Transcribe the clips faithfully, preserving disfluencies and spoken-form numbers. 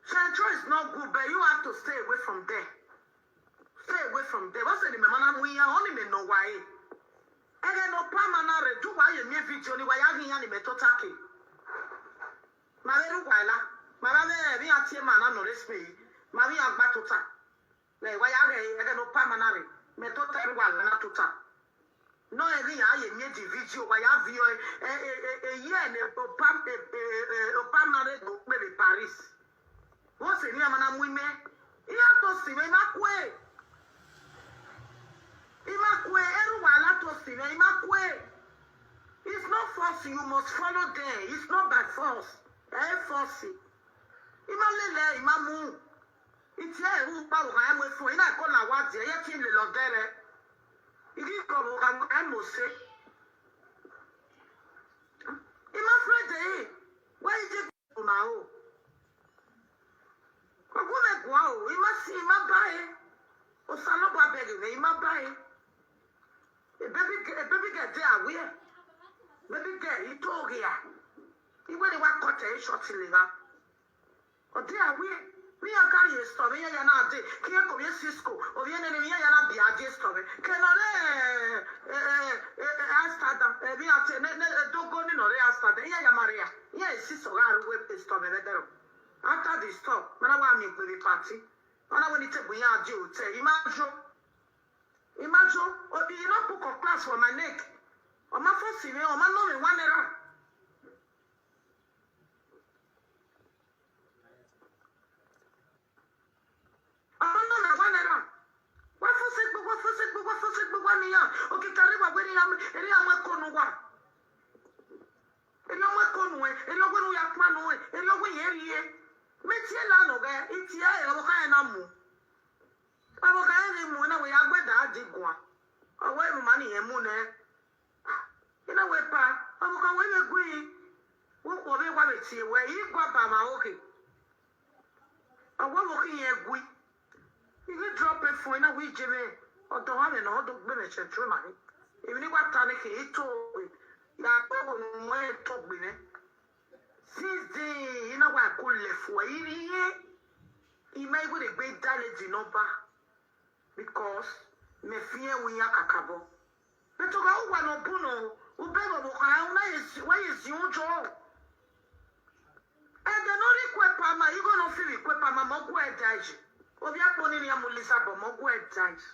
Central is not good, but you have to stay away from there. Stay away from there. What's the name? Man, I'm here. Only me know why. Ege no pa mana re, do why you make video ni why you are here ni me to take. Ma be ru wala. Ma ba be bi atie mana no respect. Ma bi agba tota. Le why you are ege no pa mana re. Me tota ru wala na tota. No, e ri ya ye mi di video wa ya vi o, e, e, e, e, ye ne o pam, e, e, e, o pam na re do pe be Paris. Wo se ni ama na mu ime. I ya to si me ma kwe. I ma kwe, e ru wa la to si me, i ma kwe. It's not force, you must follow there. It's not by force. E force. I ma le le, i ma mu. Iti e ru pa wa e mo fun, i na ko la wa die, ye ti le lo dere. Igi ko mo ka mo e mo se. I ma fre de, wa i je ko ma o. Ko ko me gwa o, i ma si, i ma ba e. O sa lo ba be de, i ma ba e. E baby girl, e baby girl dey aware. Baby girl, i to ge ya. I we de wa ko te short le ga. O dey aware. Mi ya carry a storm, mi ya ya na de. Ki ya ko ye Cisco. O ye ne mi ya ya na bi a de storm. Ke no re, eh, eh, eh, eh, Amsterdam. Eh, mi ya te, ne, ne, eh, dogo ni no re Amsterdam. Ya ya Maria. Ya e si so ga ru we storm e dero. After the storm, mana wa mi gbe party. Mana we ni te bu ya di hotel. Imagine. Imagine. O, you no put a class for my neck. O ma force me, o ma no me one naira. Ọmọ náà wà náírà. Wọ́n fún sí gbogbo, fún sí gbogbo, fún sí gbogbo nìyàn. Òkìkà rí wà wẹ́rẹ́ yà mí, èrè àwọn ẹ̀kọ́ nu wà. Èrè ọmọ ẹ̀kọ́ nu ẹ̀, èrè ọwọ́ nu yà pa nu ẹ̀, èrè ọwọ́ yẹn rí ẹ̀. Mẹ́tí ẹ̀ lánàá rẹ̀, ìtì ẹ̀ ẹ̀ ọmọ káyọ̀ náà mú. Ọmọ káyọ̀ ni mú náà wẹ̀ yà gbẹ̀dà á di gùn à. Ọwọ́ ẹ̀rù màá nìyẹn mú náà. Ina we pa, amu ka we me gui. Wo ko be wa be ti we, i gwa ba ma oke. Awo wo ki ye gui. I drop e fo ina we je me. Odo wa me no do gbe me che tru ma ni. Emi ni wa ta ni ki to we. Ya ko wo mo e to gbe me. Since then, ina wa ko le fo e ri ye. I ma i go de gbe dale di number. Because me fear we ya kakabo. But to go wa no buno, u be go ka una is, why is you jo? And the no request pa ma, you go no feel request pa ma, mo go e daji. Obi akpo ni ya mulisa bo, mo go e daji.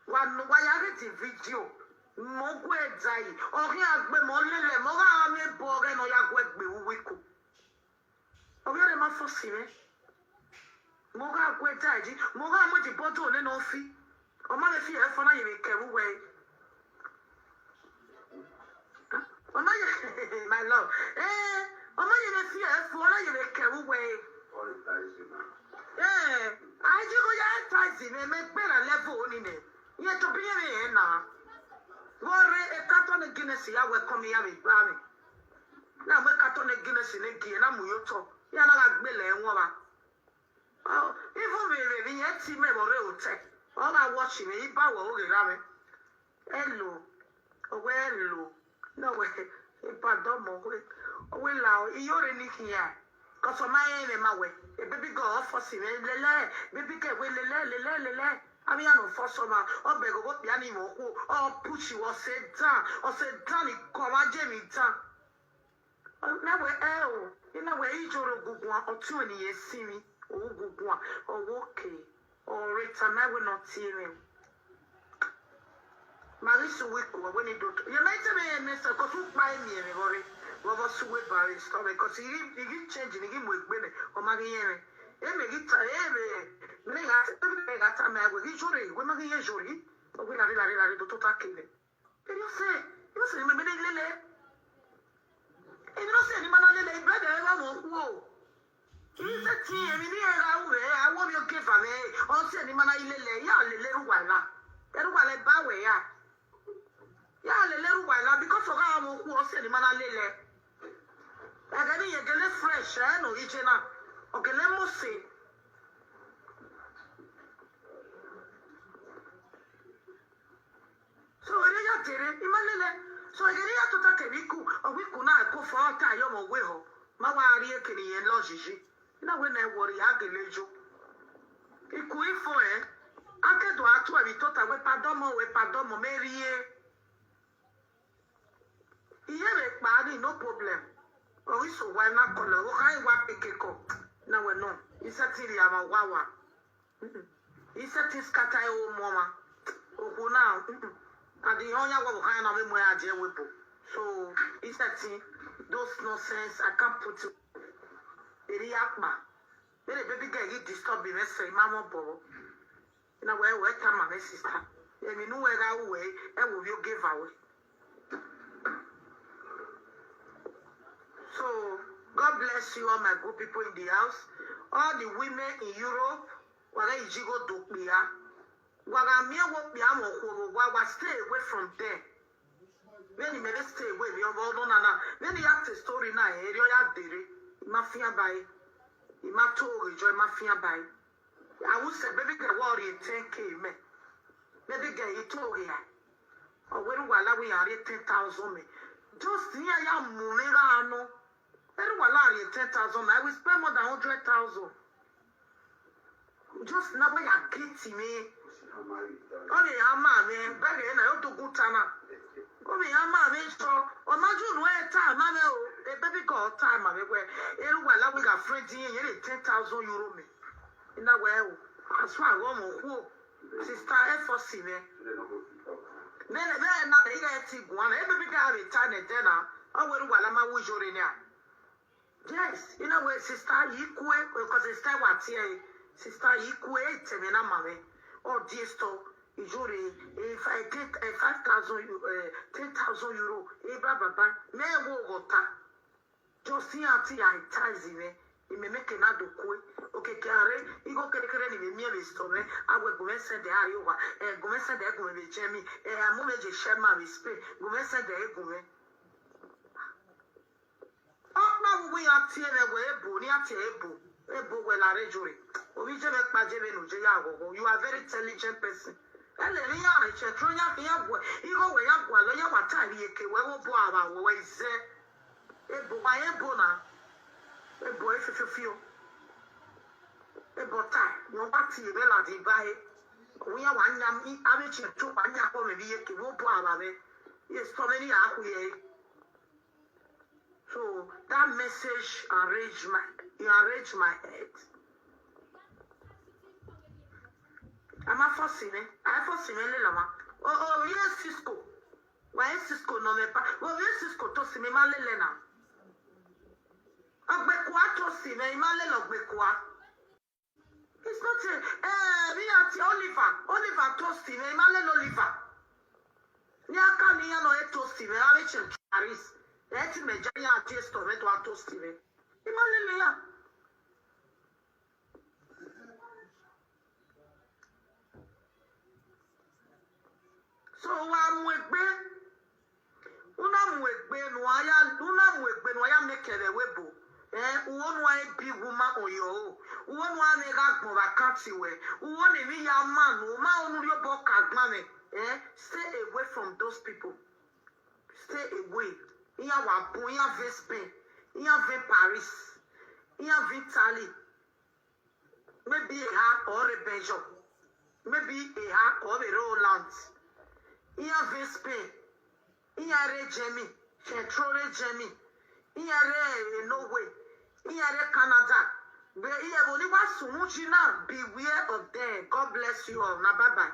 Wa no, wa ya get the video. Mo go e daji. O ri agbe mo lele, mo ga mi bo ge no ya go e gbe uwiku. Obi ore ma fo si me. Mo ga gwe daji, mo ga mo di bodo ne no fi. O ma me fi e fo na ye me keru we. O ma ye, my love. Eh, o ma ye me fi e fo na ye me keru we. Eh, I ji go ya taxi me, me gbera level oni ne. Ye to bi ye me na. Wore e kato ne Guinness ya we come ya me gba me. Na me kato ne Guinness ne gi na mu yo to. Ya na ga gbele won ba. Oh, even me, me, me, yẹn ti me bore o te. O ga watch me, i ba wo o ge ra me. Hello. O we hello. No we. I pardon mo we. O we la o. I yo re ni kiya. Cause o ma e me ma we. E baby girl o force me lele. Baby girl we lele, lele, lele. Ami ya no force o ma. O be go go pia ni mo ku. O push you, o sit down. O sit down, i ko ma je mi down. Na we e o. Ina we i joro gugu a otu ni ye si mi. O gugu a. O wo ke. O reta na we no ti me. Mari su we ko we ni do. Ye me te me me se ko su pa e mi e me bore. Wo bo su we ba re stop e ko si igi, igi change ni igi mo egbe me. O ma gi ye me. E me gi ta e me. Me ga, me ga ta me we gi jore, we ma gi ye jore. O we la re la re la re do to ta ke me. Eri ose, eri ose ni me me lele. Eri ose ni mana lele, i brother e wa mo ku o. I se ti emi ni e ra u re, a wo mi o ke fa me. O se ni mana i lele, ya lele ru wa la. E ru wa le ba we ya. Ya lele ru wa la, because o ga mo ku o se ni mana lele. E ga ni ye gele fresh, eh, no, i je na. O gele mo se. So ere ya tere, i ma lele. So ere ya tota ke wiku, o wiku na ko fo ta yo mo we ho. Ma wa ri e ke ni yen lo jiji. Na we na worry agelejo. Iku ifo eh. Akedo atu abi tota we padomo we padomo merie. Iye we pa ni no problem. Ori so wa na kola o kan wa pekeko. Na we no. Isatiri ama wawa. Isati scatter o mama. Oku na. Adi onya wa kan na me mo aje we bo. So isati those nonsense I can't put it. Eri akpa. Mere baby girl you disturb me say mama bobo. Na we we ta my sister. Emi nu we ga we e wo bi o give away. So God bless you all my good people in the house. All the women in Europe, wala ijigo dopia. Wala mi wo pia mo ko wa wa stay away from them. When you may stay away, you no na na. When you have the story na area ya dere. Mafia by. Imato rejoy mafia by. I will say baby girl worry ten K me. Baby girl you told ya. Or where wala we are ten thousand me. Just near ya mumera no. Where wala are ten thousand. I will spend more than hundred thousand. Just now we are getting me. Obi ama me bege na yo to gutana. Obi ama me so. O maju no e ta ma me o. E baby girl ta ma me we. E wala we ga friend yin ye ten thousand euro me. Ina we o. Aso awo mo ku o. Sister F O C me. Me me na me ga ti guana. E baby girl return e dena. O we wala ma wo jore ni a. Yes, you know where sister Yikwe, because sister Watie, sister Yikwe, Temena Mame, or dear store, Ijore, if I get a five thousand, uh, ten thousand euro, eh, blah, blah, blah, me wo gota. Just see auntie I ties in me, it may make another kwe. Okay, Kare, you go kere kere ni me me store, eh, I will go and send the Iowa, eh, go and send the Gome Jamie, eh, I'm going to share my respect, go and send the Gome. Ọkpa wugu ya tie me we ebo ni atie ebo. Ebo we la rejure. Obi je me pa je me no je ya gogo. You are very intelligent person. Ele ni ya re che tro ya ya gwa. Igo we ya gwa lo ya wa ta ri eke we wo bo aba wo we ze. Ebo wa ebo na. Ebo e fiofio. Ebo ta. Yo wa tie me la di ba e. Ko ya wa nya mi a me che tro wa nya ko me bi eke wo bo aba me. Yes, so many a ku ye. So that message enraged my, it enraged my head. I'm a forcing eh. I forcing eh lelama. Oh oh yes Cisco. Why Cisco no me pa? Oh yes Cisco to si me ma lele na. Ogbekua to si me ma lele ogbekua. It's not a eh me at Oliver. Oliver toasty me. Imale Oliver. Ni aka ni ya no e toasty me. Ave chen Paris. Eti me ja ya ati esto me to a toasty me. Imale ni ya. So wa mu egbe. Una mu egbe nu aya, una mu egbe nu aya make the webo. Eh, uwo nu a big woman on your own. Uwo nu a me ga gbon ba kanti we. Uwo ni mi ya man, o ma onu ri obo ka gban me. Eh, stay away from those people. Stay away. Iya wa bun, iya ve Spain, iya ve Paris, iya ve Italy. Maybe a ha or a Belgium. Maybe a ha or a Holland. Iya ve Spain. Iya re Germany. Central re Germany. Iya re Norway. Iya re Canada. Be iya bo ni wa sunu ji na beware of them. God bless you all. Na bye bye.